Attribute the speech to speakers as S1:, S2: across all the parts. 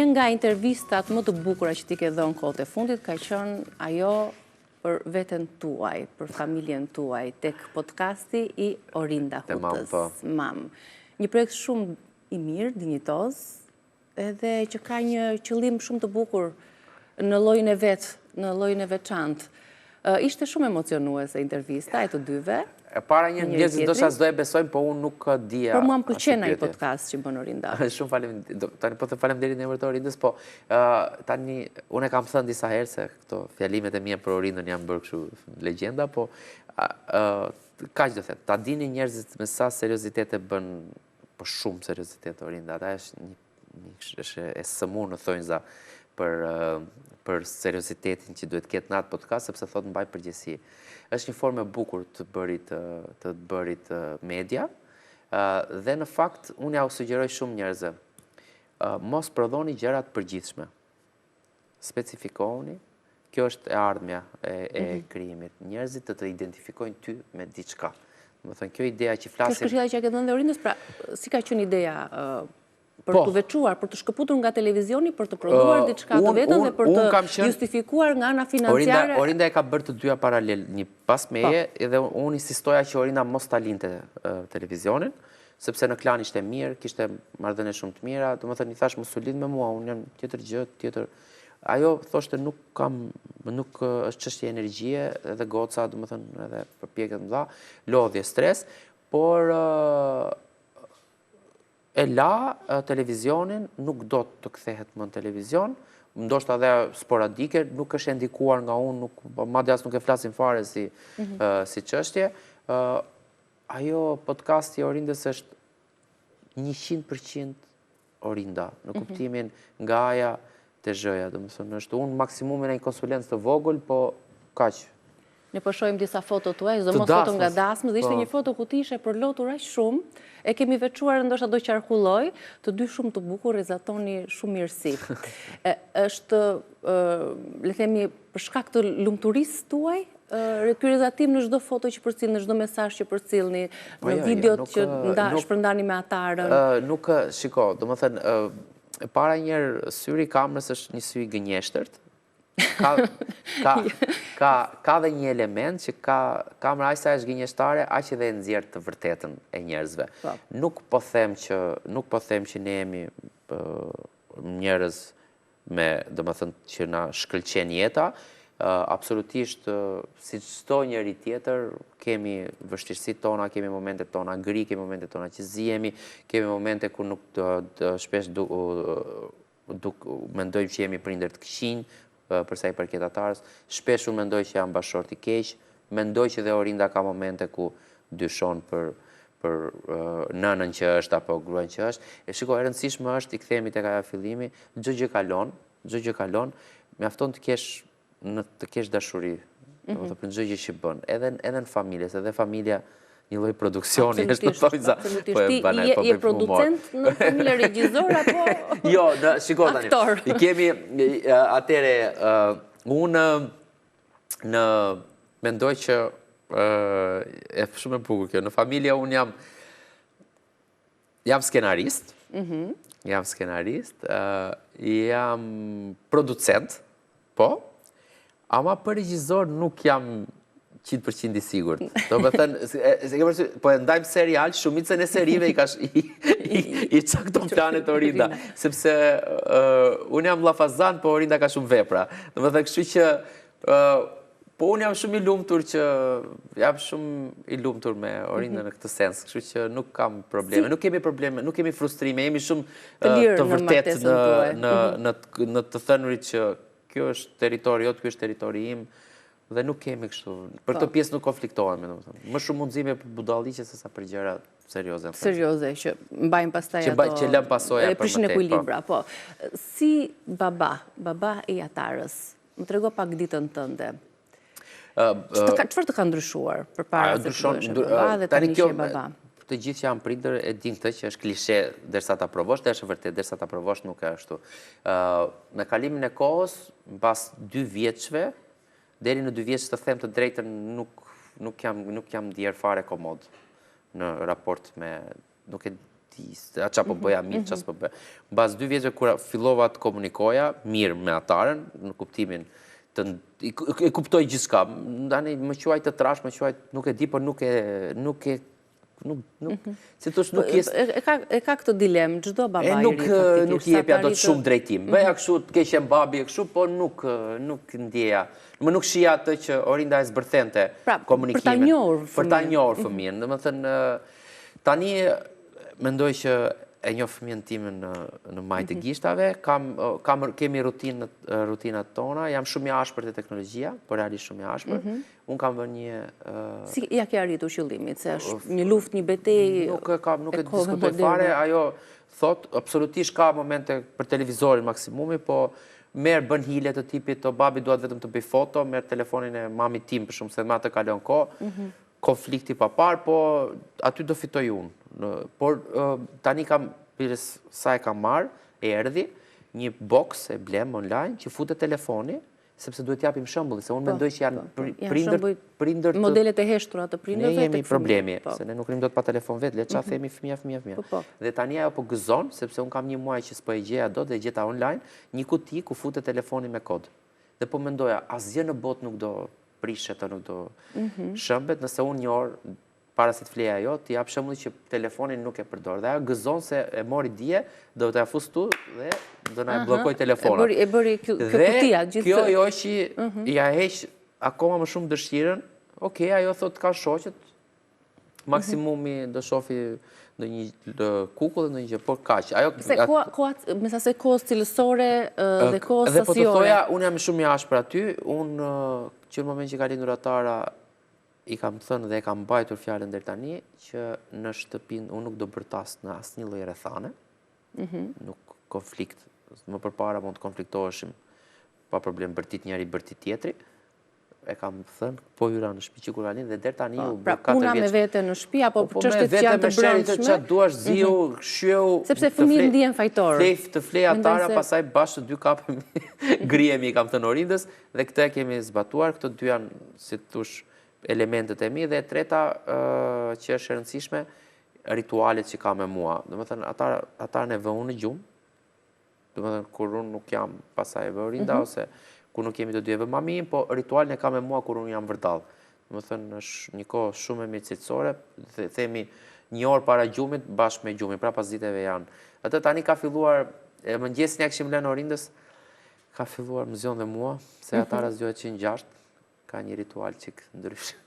S1: Një nga intervistat më të bukura që ti ke dhënë kohët e fundit ka qenë ajo për veten tuaj, për familjen tuaj, tek podcasti i Orinda Hutës. Po. Mam. Një projekt shumë i mirë, dinjitoz, edhe që ka një qëllim shumë të bukur në llojin e vet, në llojin e veçantë. Ishte shumë emocionuese intervista e të dyve.
S2: E para një njerëzit ndoshta s'do e besojnë, po unë nuk dija.
S1: Por mua më pëlqen ai podcast që bën Orinda.
S2: Shumë faleminderit. Tani po të faleminderit në emër të Orindës, po tani unë e kam thënë disa herë se këto fjalimet e mia për Orindën janë bërë kështu legjenda, po kaq do them, ta dini njerëzit me sa seriozitet e bën po shumë seriozitet Orinda, ata është një është e sëmurë në thonjza për për seriozitetin që duhet të ketë në atë podcast sepse thotë mbaj përgjegjësi. Është një formë e bukur të bërit të bërit media. Dhe në fakt unë jua sugjeroj shumë njerëzve. Mos prodhoni gjëra të përgjithshme. Specifikohuni. Kjo është e ardhmja e, e mhm. krijimit. Njerëzit të të identifikojnë ty me diçka. Domethënë, kjo ideja që
S1: flasim... Kjo është këshilla që ia ke dhënë dhe Orindës, pra, si ka qenë ideja për po. t'u veçuar, për t'u shkëputur nga televizioni, për të prodhuar diçka të vetën dhe për të justifikuar nga ana
S2: financiare? Orinda, Orinda e ka bërë të dyja paralel, një pas meje, po. edhe unë insistoja që Orinda mos ta linte televizionin, sepse në Klan ishte mirë, kishte marrëdhënie shumë të mira, domethënë i thashë mos u lidh me mua, unë jam tjetër gjë, tjetër. Ajo thoshte nuk kam, nuk është çështje energjie, edhe goca, domethënë edhe përpjekje të mëdha, lodhje, stres, por e la televizionin, nuk do të kthehet më në televizion, ndoshta edhe sporadike, nuk është e ndikuar nga unë, nuk, madje as nuk e flasim fare si, mhm. si çështje. Ajo podcasti i Orindës është 100% Orinda, në mhm. kuptimin nga A-ja te Zh-ja, domethënë është unë maksimumin e një konsulencë të vogël, po kaq.
S1: Ne po shohim disa foto tuaja, sidomos foto nga dasmë, dhe ishte po. një foto ku ti ishe përlotur aq shumë, e kemi veçuar ndoshta do qarkullojë, të dy shumë të bukur, rrezatoni shumë mirësi. Është, le themi, për shkak të lumturisë tuaj, ky rrezatim në çdo foto që përcillni, në çdo mesazh që përcillni, po në jo, jo, videot që shpërndani me
S2: Atarën. Nuk, shiko, domethënë, e para njëherë, syri i kamerës është një sy i gënjeshtërt, ka, ka, ka, ka dhe një element që ka, kamera aq sa është gënjeshtare, aq edhe e nxjerr të vërtetën e njerëzve. Po. Nuk po them që, nuk po them që ne jemi njerëz me, domethënë, që na shkëlqen jeta, absolutisht, si çdo njeri tjetër, kemi vështirësitë tona, kemi momentet tona gri, kemi momentet tona që zihemi, kemi momente ku nuk të, shpesh du, duk, mendojmë që jemi prindër të këqinj, për sa i përket Atarës, shpesh unë mendoj që jam bashkëshort i keq, mendoj që dhe Orinda ka momente ku dyshon për për nënën që është apo gruan që është. E shiko, e rëndësishme është i kthehemi tek ajo fillimi, çdo gjë kalon, çdo gjë kalon, mjafton të kesh në të kesh dashuri, mm -hmm. për çdo gjë që bën, edhe edhe në familje, se edhe familja një lloj produksioni është në
S1: thonjza. Po e bën po je producent në familje regjizor apo
S2: Jo, në shiko tani. I kemi atëre unë në mendoj që e shumë e bukur kjo. Në familje unë jam jam skenarist. Mhm. Jam skenarist, jam producent, po. Ama për regjizor nuk jam 100% i sigurt. Domethënë, se ke parasysh, po e ndajmë serial, shumicën e serive i ka i, i, i cakton planet Orinda, sepse uh, unë jam llafazan, po Orinda ka shumë vepra. Domethënë, kështu që uh, po unë jam shumë i lumtur që jam shumë i lumtur me Orindën mm -hmm. në këtë sens, kështu që nuk kam probleme, si... nuk kemi probleme, nuk kemi frustrime, jemi shumë të, uh, të vërtetë në në mm -hmm. në në të thënurit që kjo është territori jot, ky është territori im, Dhe nuk kemi kështu. Për këtë po. pjesë nuk konfliktohemi, domethënë. Më shumë mund zihemi për budalliqe se sa për gjëra
S1: serioze. Serioze që mbajnë pastaj ato
S2: që lënë pasoja për më
S1: tej. Prishin po. ekuilibra, po. Si baba, baba i Atarës, më trego pak ditën tënde. Çfarë të ka ndryshuar përpara se të bëheshe baba dhe tani që je baba?
S2: Të gjithë që janë prindër e dinë këtë që është klishe derisa ta provosh, dhe është e vërtetë derisa ta provosh nuk e ashtu. Me kalimin e kohës, mbas dy vjeçve, Deri në dy vjeç të them të drejtën nuk nuk jam nuk jam ndier fare komod në raport me nuk e di, a ça po mhm, bëja mirë, ça mhm. s'po bëja. Mbas dy vjetëve kur fillova të komunikoja mirë me Atarën, në kuptimin të e kuptoj gjithçka. Tani më quaj të trash, më quaj nuk e di, por nuk e nuk e nuk nuk mhm. si thosh nuk
S1: po, e ka e ka këtë dilemë çdo baba i
S2: ri nuk nuk i jepja dot shumë drejtim. Bëja kështu të keqen babi e kështu, po nuk nuk ndjeja. Më nuk shihja atë që Orinda e zbërthente
S1: pra, komunikimin. Për ta njohur
S2: fëmijën. Për ta njohur mhm. fëmijën. Domethënë tani mendoj që e njoh fëmijën tim në në majë të mhm. gishtave, kam kam kemi rutinë rutinat tona, jam shumë i ashpër te teknologjia, por realisht shumë i ashpër. Mm -hmm. Unë kam vënë
S1: një Si ia ke arritur qëllimit, se është një luftë, një betejë
S2: Nuk e kam, nuk e diskutoj fare, ajo thotë, absolutisht ka momente për televizorin maksimumi, po merr bën hile të tipit, o babi dua vetëm të bëj foto, merr telefonin e mamit tim për shembull se me atë kalon kohë. Mhm. Konflikti pa parë, po aty do fitoj unë. Por tani kam, pires sa e kam marrë, erdhi një box e blemë online që futet telefoni, sepse duhet të japim shembull, se unë po, mendoj që janë po, po.
S1: prindër prindër modelet e heshtura të
S2: prindërve. Ne jemi problemi, po. se ne nuk rrim dot pa telefon vetë, le ça mhm. themi fëmija, fëmija, fëmija. Po, po. Dhe tani ajo po gëzon, sepse unë kam një muaj që s'po e gjeja dot dhe e gjeta online, një kuti ku futet telefoni me kod. Dhe po mendoja, asgjë në botë nuk do prishet, nuk do mhm. shëmbet, nëse unë një orë para se të flejë ajo, t'i jap shembullin që telefonin nuk e përdor. Dhe ajo gëzon se e mori dje, do ta fus tu dhe do na e bllokoj telefonin.
S1: E bëri, e bëri kjo, kjo kutia
S2: gjithë. Kjo jo që mhm. ia heq akoma më shumë dëshirën. Okej, ajo thotë ka shoqet, maksimumi do shofi ndonjë kukull dhe ndonjë gjë, por kaq.
S1: Ajo Se koha, koha, me sa se kohës cilësore dhe kohës
S2: sasiore. Dhe po të thoja, unë jam shumë i ashpër aty, unë që në moment që ka lindur Atara I kam thënë dhe e kam mbajtur fjalën deri tani që në shtëpinë unë nuk do bërtas në asnjë lloj rrethane. Mhm. Nuk konflikt, më përpara mund të konfliktoheshim pa problem bërtit njëri bërtit tjetri. E kam thënë, po hyra në shtëpi që kur ka lindur dhe deri tani
S1: po, u bë pra, 4 vjeç. Puna me vete në shtëpi apo po, po, çështjet që janë të brendshme?
S2: Ça duash ziu, mhm. shqeu.
S1: Sepse fëmijët ndihen fajtorë.
S2: Flej të flej Atara, pastaj bashkë të dy kapemi, grihemi, i kam thënë Orindës Dhe këtë e kemi zbatuar, këto dy janë, si të thush, elementet e mi, dhe e treta që është e rëndësishme, ritualet që ka me mua. Domethënë, ata, Atarën e vë unë në gjumë, domethënë, kur unë nuk jam, pastaj e vë Orinda, mm -hmm. ose kur nuk jemi të dy e vë mami im, po ritualin e ka me mua kur unë jam vërdallë. Domethënë, është një kohë shumë e mirë cilësore, dhe themi një orë para gjumit, bashkë me gjumin, pra pasditeve janë. Atë tani ka filluar, e mëngjesin ia kishim lënë Orindës, Ka filluar më zgjon dhe mua, se mhm. Atara zgjohet që në 6, ka një ritual çik ndryshe.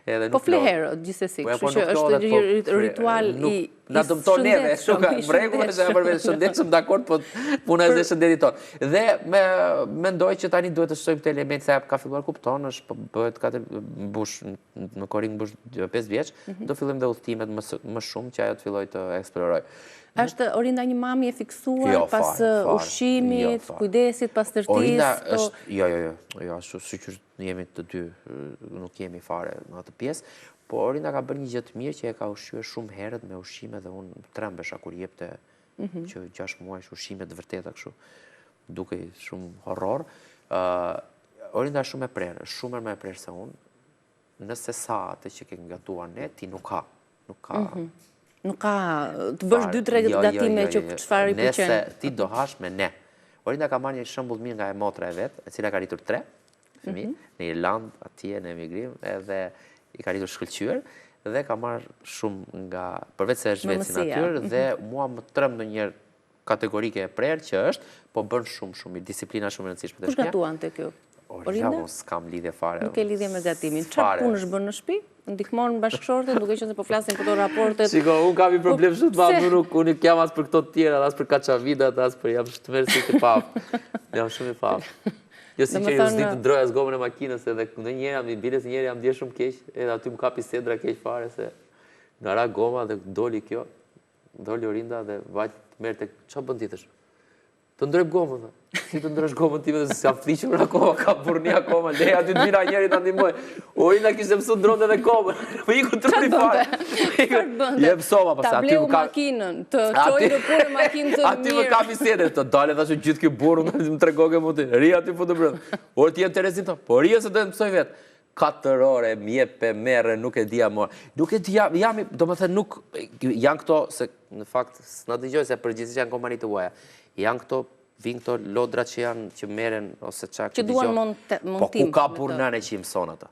S1: Edhe nuk po fle herët, gjithsesi, po, kështu po, që është një po, ritual i
S2: na dëmton neve, kështu ka rregull është ajo përveç shëndetshëm dakord, po puna është dhe shëndeti tonë. Dhe me mendoj që tani duhet të shtojmë këtë element se ka filluar kupton, është po bëhet katër mbush në korrik mbush 5 vjeç, mhm. do fillojmë dhe udhëtimet më më shumë që ajo të fillojë të eksplorojë.
S1: Është Orinda një mami e fiksuar jo, pas ushqimit, jo, kujdesit, pastërtisë?
S2: Orinda po- është, jo, jo, jo, jo, ashtu siç jemi të dy, nuk jemi fare në atë pjesë, po Orinda ka bërë një gjë të mirë që e ka ushqyer shumë herët me ushqime dhe unë trembesha kur jepte mhm. që 6 muajsh ushqime të vërteta kështu, dukej shumë horror. Orinda është shumë e prerë, shumë më e prerë se unë, nëse s'ha atë që kemi gatuar ne, ti nuk ha. Nuk ka...
S1: Mhm. Nuk ka të bësh dy tre jo, jo, gatime jo, që çfarë i
S2: pëlqen. Nëse ti do hash me ne. Orinda ka marrë një shembull mirë nga e motra e vet, e cila ka rritur tre fëmijë mhm. në Irlandë, atje në emigrim, edhe i ka rritur shkëlqyer dhe ka marrë shumë nga përveç se është vetë si natyrë dhe mhm. mua më tremb ndonjëherë kategorike e prerë që është, po bën shumë, shumë mirë, disiplina shumë e
S1: rëndësishme. Kush gatuan te kjo?
S2: Orinda? Unë s'kam lidhje fare.
S1: Nuk ke lidhje me gatimin. Çfarë punësh bën në shtëpi? Ndihmon bashkëshorten, duke qenë se po flasim për këto
S2: raportet. Shiko, unë kam një problem shumë të madh, po, nuk unë nuk jam as për këto të tjera, as për kaçavidat, as për jam tmerrësisht i paaftë. Jam shumë i paaftë. Jo si që ju s'di të ndërroj as gomën e makinës edhe ndonjëherë jam i biles njëherë jam ndjerë shumë keq, edhe aty më kapi sedra keq fare se na ra goma dhe doli kjo. Doli Orinda dhe vajti të merrte, ça bën ti thashë? Të ndërroj gomën, tha. Si të ndërrosh gomën time dhe s'jam flliqur akoma, ka burrni akoma, leje aty të vina njeri të ndihmoj. Orinda kishte mësu ndërronte edhe gomën, më iku truri fare. Je mësova,
S1: pas aty më ka... makinën, të çoj në punë makinë të mirë.
S2: Aty më kapi sedra, të dale thashë gjithë kjo burë, më të tregoke mu ti, ri aty futu brenda. Ore ti je Terezin, po rri se do të mësoj vetë. 4 orë më jep e merre, nuk e di mo. Nuk e di, jam, jam domethënë nuk janë këto se në fakt s'na dëgjoj se përgjithësisht janë kompani të huaja. Janë këto vijnë këto lodra që janë që merren ose
S1: ça që duan montim.
S2: Po ku ka burrë nëne që i mëson ata?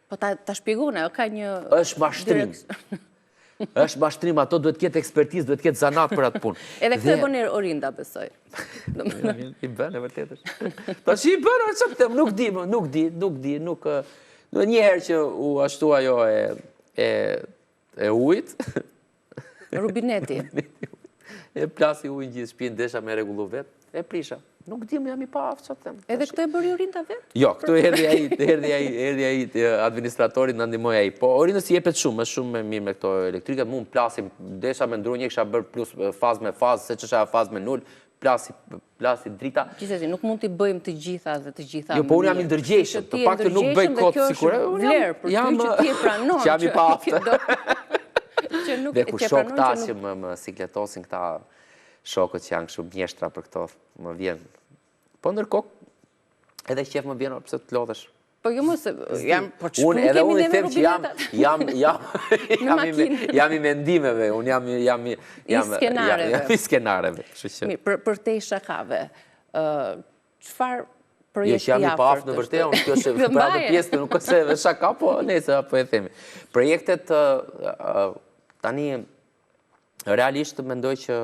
S1: Po ta ta shpjegon ajo, ka një
S2: Është mashtrim. Është mashtrim, ato duhet të ketë ekspertizë, duhet të ketë zanat për atë
S1: punë. Edhe këtë e bën Orinda, besoj.
S2: I bën, e vërtetë është. Tash i bën, çfarë të them, nuk di, nuk di, nuk di, nuk në një herë që u ashtu ajo e e e ujit.
S1: Rubineti.
S2: E plasi ujin gjithë shpinë, desha me rregullu vetë, e prisha. Nuk di, më jam i paaftë, ça të
S1: them. Edhe këtë e bëri Orinda
S2: vetë? Jo, këtu erdhi ai, erdhi ai, erdhi ai administratori, na ndihmoi ai. Po Orindës i jepet shumë, është shumë e mirë me këto elektrike, mu më plasi, desha me ndru një kisha bërë plus fazë me fazë, se ç'është ajo fazë me nul, plasi, plasi drita.
S1: Gjithsesi, nuk mund t'i bëjmë të gjitha dhe të gjitha
S2: Jo, po unë jam i ndërgjegjshëm, të paktën nuk bëj kot
S1: sikur. Vlerë për ty që ti e pranon.
S2: Që jam i paaftë. Që nuk Dhe kur shoh këta që më më sikletosin këta shokët që janë kështu mjeshtra për këto, më vjen. Po ndërkohë, edhe qejf më vjen, pse të lodhesh.
S1: Po jo mos, jam, po ç'punë kemi
S2: ne me rubinetat? Jam, jam, jam, jam, jam i mendimeve, unë jam, jam,
S1: jam,
S2: jam, jam i skenareve.
S1: Kështu që. Mirë, për, përtej shakave, çfarë
S2: projekti jo, që jam i paaftë në vërtetë, unë kjo është për atë pjesë, nuk është edhe shaka, po nejse, po e themi. Projektet, tani, realisht mendoj
S1: që...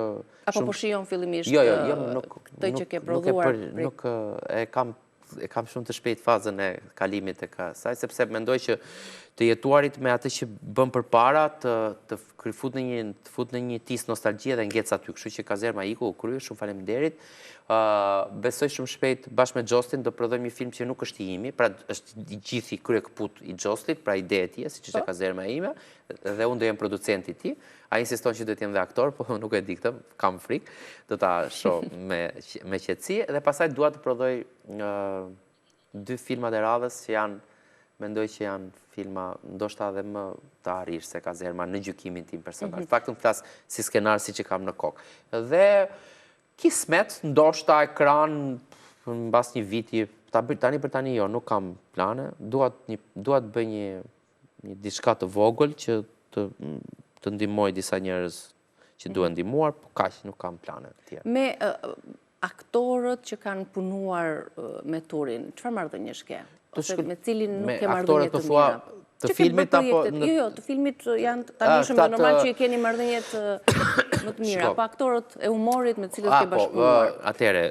S1: Apo po shijon fillimisht
S2: jo, jo, jo, nuk,
S1: këtë që ke prodhuar?
S2: Nuk e kam e kam shumë të shpejt fazën e kalimit të kësaj, sepse mendoj që të jetuarit me atë që bën përpara të të fut në një të fut në një tis nostalgjie dhe ngec aty, kështu që kazerma iku u krye, shumë faleminderit. Ë besoj shumë shpejt bashkë me Xhostin do prodhojmë një film që nuk është i imi, pra është i gjithi kryekëput i Xhostit, pra ide e tij, siç ishte po. kazerma ime, dhe unë do jem producenti i tij. Ai insiston që duhet të jem dhe aktor, po nuk e di këtë, kam frikë, do ta shoh me me qetësi dhe pastaj dua të prodhoj dy filmat e radhës që janë mendoj që janë filma ndoshta edhe më të arrirë se Kazerma në gjykimin tim personal. Mm -hmm. Fakt unë flas si skenar siç e kam në kokë. Dhe kismet ndoshta ekran mbas një viti, ta bëj tani për tani jo, nuk kam plane, dua të një dua të bëj një një diçka të vogël që të të ndihmoj disa njerëz që duhen mhm. ndihmuar, po kaq nuk kam plane
S1: të tjera. Me aktorët që kanë punuar me Turin, çfarë marrëdhëniesh ke? Ose me cilin nuk ke marrëdhënie të mira?
S2: Të filmit apo
S1: në Jo, jo, të filmit janë tani shumë normal që i keni marrëdhëniet më të mira, po aktorët e humorit me të cilët ke po, bashkëpunuar.
S2: Atëherë,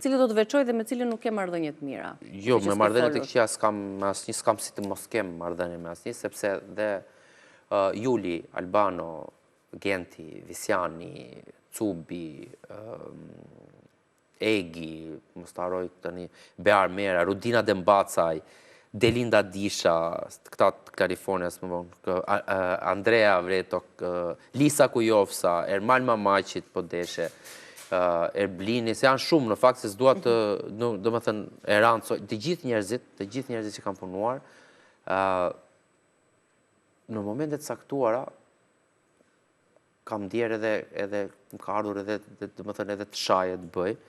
S1: cilin do të veçoj dhe me cilin nuk ke marrëdhënie të mira.
S2: Jo, me marrëdhënie të këqija s'kam me asnjë, s'kam si të mos kem marrëdhënie me asnjë, sepse dhe Juli, Albano, Genti, Visiani, Cubi, Egi, mos të harroj tani, Bear Mera, Rudina Dembacaj, Delinda Disha, këta të Kalifornias më vonë, Andrea Vreto, Lisa Kujofsa, Ermal Mamaqit, po deshe, Erblini, se janë shumë në fakt, se s'dua të, domethënë, Eran, të gjithë njerëzit, të gjithë njerëzit që kam punuar, në momente të caktuara, kam ndjerë edhe, edhe, më ka ardhur edhe, domethënë, edhe të shaj e të bëj,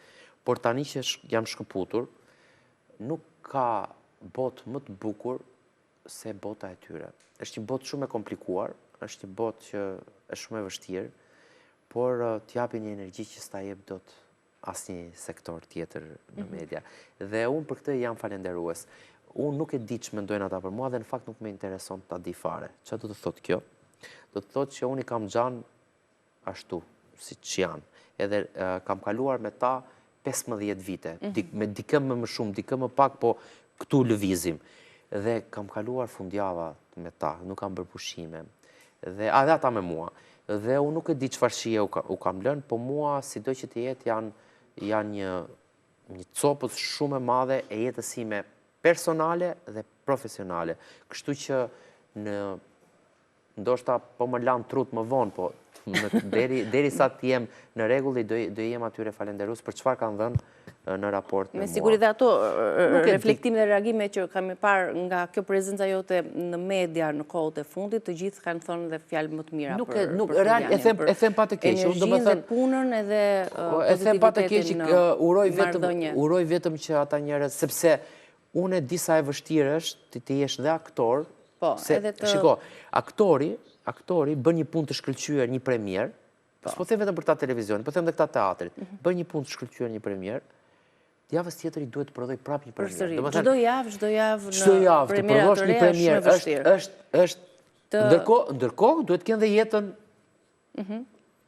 S2: por tani që jam shkëputur, nuk ka botë më të bukur se bota e tyre. Është një botë shumë e komplikuar, është një botë që është shumë e vështirë, por të japin një energji që s'ta jep dot asnjë sektor tjetër në mhm. media. Dhe unë për këtë jam falenderues. Unë nuk e di ç'mendojnë ata për mua dhe në fakt nuk më intereson ta di fare. Ça do të thotë kjo? Do të thotë që unë i kam xhan ashtu, siç janë. Edhe kam kaluar me ta 15 vite, mhm. me dikë më më shumë, dikë më pak, po këtu lëvizim. Dhe kam kaluar fundjava me ta, nuk kam bërë pushime. Dhe edhe ata me mua. Dhe unë nuk e di çfarë shije u kam lënë, po mua sido që të jetë janë janë një një copëz shumë e madhe e jetës sime personale dhe profesionale. Kështu që në ndoshta po më lanë trutë më vonë, po deri derisa të jem në rregull do do jem atyre falënderues për çfarë kanë dhënë në raport
S1: me mua. Me siguri dhe ato reflektime dhe reagime që kemi parë nga kjo prezenca jote në media në kohët e fundit, të gjithë kanë thënë dhe fjalë më të mira
S2: për për Nuk real e them e them pa të keq,
S1: unë domethënë punën edhe
S2: e them pa të keq, uroj vetëm uroj vetëm që ata njerëz sepse. Unë e di sa e vështirë është të të jesh dhe aktor,
S1: po,
S2: se,
S1: edhe të...
S2: shiko, aktori, aktori bën një punë të shkëlqyer një premierë, po. s'po them vetëm për këta televizionit, po them dhe këta teatrit, mm -hmm. bën një punë të shkëlqyer një premierë, javës tjetër i duhet të prodhojë prapë një
S1: premierë. Përsëri, çdo javë, çdo javë
S2: në çdo javë të prodhosh një premierë është është është ndërkohë ndërkohë duhet të kenë dhe jetën
S1: mhm.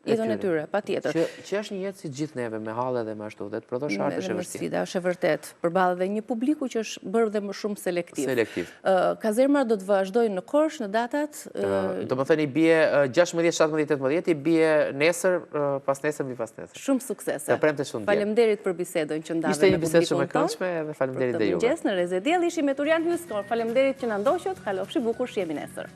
S1: Jetën e tyre, patjetër.
S2: Që, që është një jetë si gjithë neve, me halle dhe me ashtu, dhe të prodhosh art është e vështirë.
S1: Sfida, është e vërtetë. Përballë dhe një publiku që është bërë dhe më shumë selektiv.
S2: Selektiv.
S1: Kazerma do të vazhdojë në Korçë në datat...
S2: Domethënë i bie 16, 17, 18, i bie nesër, pasnesër, mbipasnesër.
S1: Shumë suksese.
S2: Të premte shumë
S1: diel. Faleminderit për bisedën që ndave me publikun tonë.
S2: Ishte një bisedë shumë e këndshme dhe faleminderit dhe juve.
S1: Për këtë mëngjes në Rreze Dielli ishim me Turjan Hyskon. Faleminderit që na ndoqët. Kalofshi bukur, shihemi nesër.